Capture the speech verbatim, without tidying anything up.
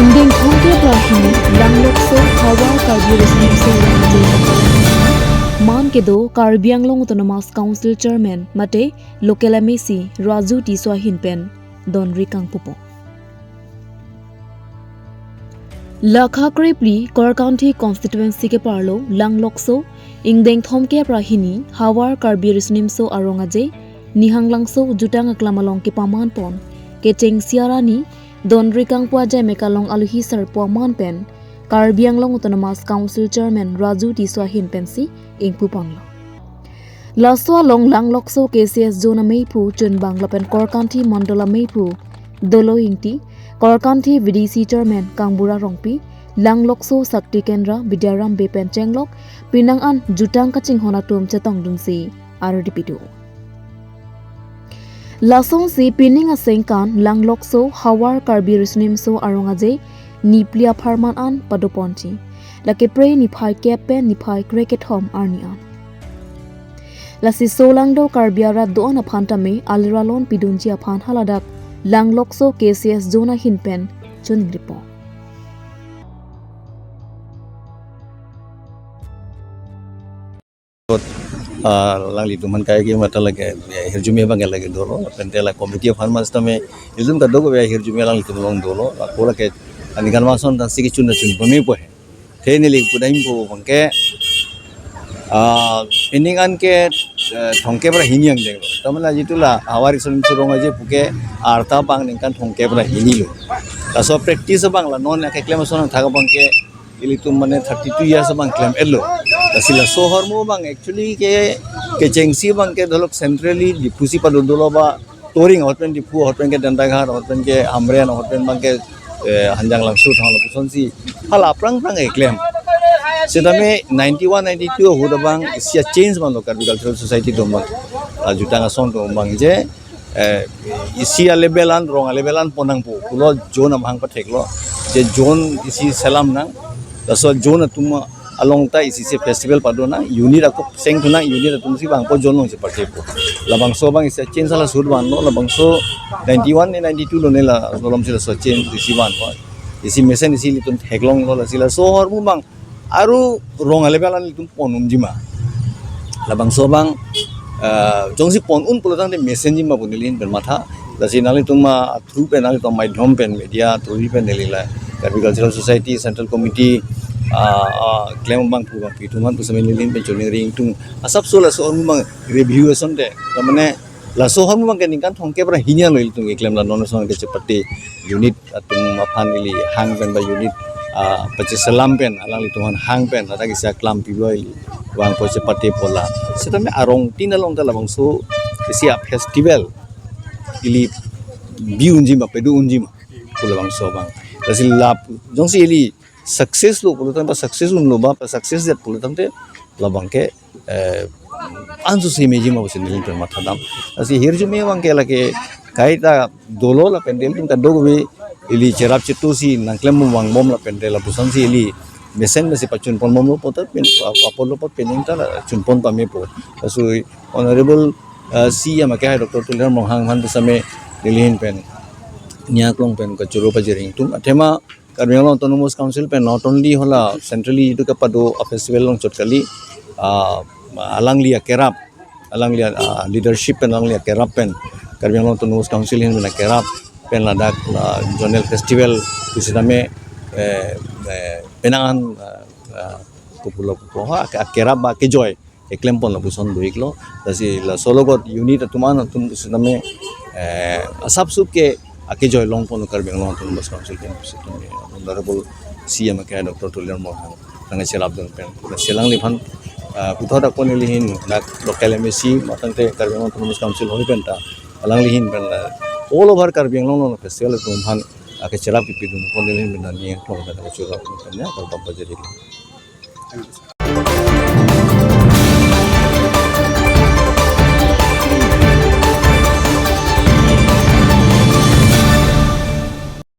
Ingdeng thomkep ra hini Langlokso Havar Karbi Riso Nimso Arong Aje man kedo Karbi Anglong Autonomous Council Chairman mate local M A C Raju Tisso ahin pen donri kangpupo. Lakha krephli Korkanthi constituency keparlo Langlokso ingdeng thomkep ra hini Havar Karbi Riso Nimso Arong Aje Nihanglangso jutang aklam along kepaman pon kechengsi arni donri kangpu ajai mekalong aluhi sarpo aman pen Karbi Anglong Autonomous Council Chairman Raju Tisso ahin pensi ingpu ponlo. Laso along Langlokso K C S Zone ameiphu Chunbang lapen Korkanthi Mondol ameiphu Dolo Ingti, Korkanthi V D C Chairman Kangbura Rongpi, Langlokso Shakti Kendra Bidyaram Bey pen chenglok penang an jutang kachinghon atum chetongdunsi ardi pido. Lasonsi pining asengkan Langlokso Havar Karbi Riso Nimso Arong Aje niphli apharman an padoponji. Lake pre niphai kep pen niphai krekethom arni an. Lasi solangdo Karbi arat do-an aphan tame aliralon pidunji aphan haladak Langlokso K C S Zone ahin pen choningripo. Ah, alanglitum aphan kaike mata lake, ya, hirjume abang lake dolo, lapen te la committee aphan mas tame, ilitum kadokave hirjume alanglitum along dolo, la kola ke, ani kan mason dan sigi chun na chun pame po he. Te neli pudai po abang ke, ah, pining an ke, eh, thomkep ra hini angdeng lo. Tamana jitu la Havar Riso Nimso Arong Aje pu ke arta abang ningkan thomkep ra hini lo. Laso practice abang la non akeklem ason thak abang ke, ilitum mane thirty-two years abang klem-etlo. Lasi laso ahormu abang actually ke, kechengsi abang ke dolok centrally Diphu si padodolo ba Toring ahut pen Diphu, ahut pen ke Dantaghat, ahut pen ke Hamren, ahut pen abang ke, eh, Hanjanglangso thang lapusonsi hala aphrang aphrang keklem. Setame ninety-one ninety-two ahut abang isi a-change manlo Karbi Cultural Society atum abang. Ah, jutang ason atum abang je eh, isi a-level an, rong a-level an pon nangpo, pulo zone amahang patheklo. Je zone isi selam nang, laso zone atum along ta isi se festival pado nang, unit ako sengthu nang, unit atum si vangpo zone along si pathepo. Labangso abang isi change ala sut vanlo, labangso ninety-one ne ninety-two lo ne la, lolom si laso change isi vanpo. Isi mesen isi ilitum theklonglo, lasi laso ahormu abang aru rong a-level an ilitum pon unjima. Labangso abang, eh, jongsi pon un pulo tangte mesenjima pu neli ahin pen matha. Lasi nanglitum a-through pen, nanglitum maidyom pen, media through pen neli la Karbi Cultural Society Central Committee, ah, ah, klem abang pu abang pi atum aphan pusitame neli ahin pen choningri ingtung. Asapso laso ahormu abang review asonte. Tamane laso ahormu abang ke ningkan thomkep ra hini an lo ilitum keklem la non ason kechepate unit atum aphan ili hang pen ba unit, ah, pacheselam pen, alanglitum aphan hang pen, ladak isi aklam pibo ili vangpo chepate pola. Setame arong tin along ta labangso isi a-festival ili bi unjima, pado unjima pu labangso abang. Lasi la jongsi ili success lo pulo tangte, success unlo ba success det pulo tangte labang ke, eh, ansu si mejima pusi neli ahin pen matha dam. Lasi hirjume abang ke lake kaita dolo lapen ilitum kadokave ili cherap chetu si nangklem vangbom lapen te lapusonsi ili mesen si pachun ponbomlo puta pen ap-, apotlo apot pining ta la chun pon pamepo. Laso Honorable, eh, C E M akehai Doctor Tuliram Ronghang aphan pusitame neli ahin pen ning aklong pen kachoro pajir ingtung. Athema Karbi Anglong Autonomous Council pen not only hala centrally itum kepado a-festival along chot kali, ah, alangli akerap, alangli a, ah, leadership pen, alangli akerap pen, Karbi Anglong Autonomous Council ahin pen akerap pen ladak la zonal festival pusitame, eh, eh, penang an, ah, ah, kupulo kupo ha, ake-, akerap ba kejoi keklem pon lapuson do-iklo. Lasi laso alogot unit atum an atum pusitame, eh, asapso ke akejoi long pon Karbi Anglong Autonomous Council pen pusitame Honorable C E M akehai Doctor Tuliram Ronghang nangcherapdun pen. Lasi alangliphan, ah, puthot ako neli ahin dak local M A C matang te Karbi Anglong Autonomous Council hoi pen ta alangli ahin pen la all over Karbi Anglong along festival atum aphan, ah, kecherap kepidun ako neli ahin pen ning aklong pen kachoro pen ya, karbam pajir.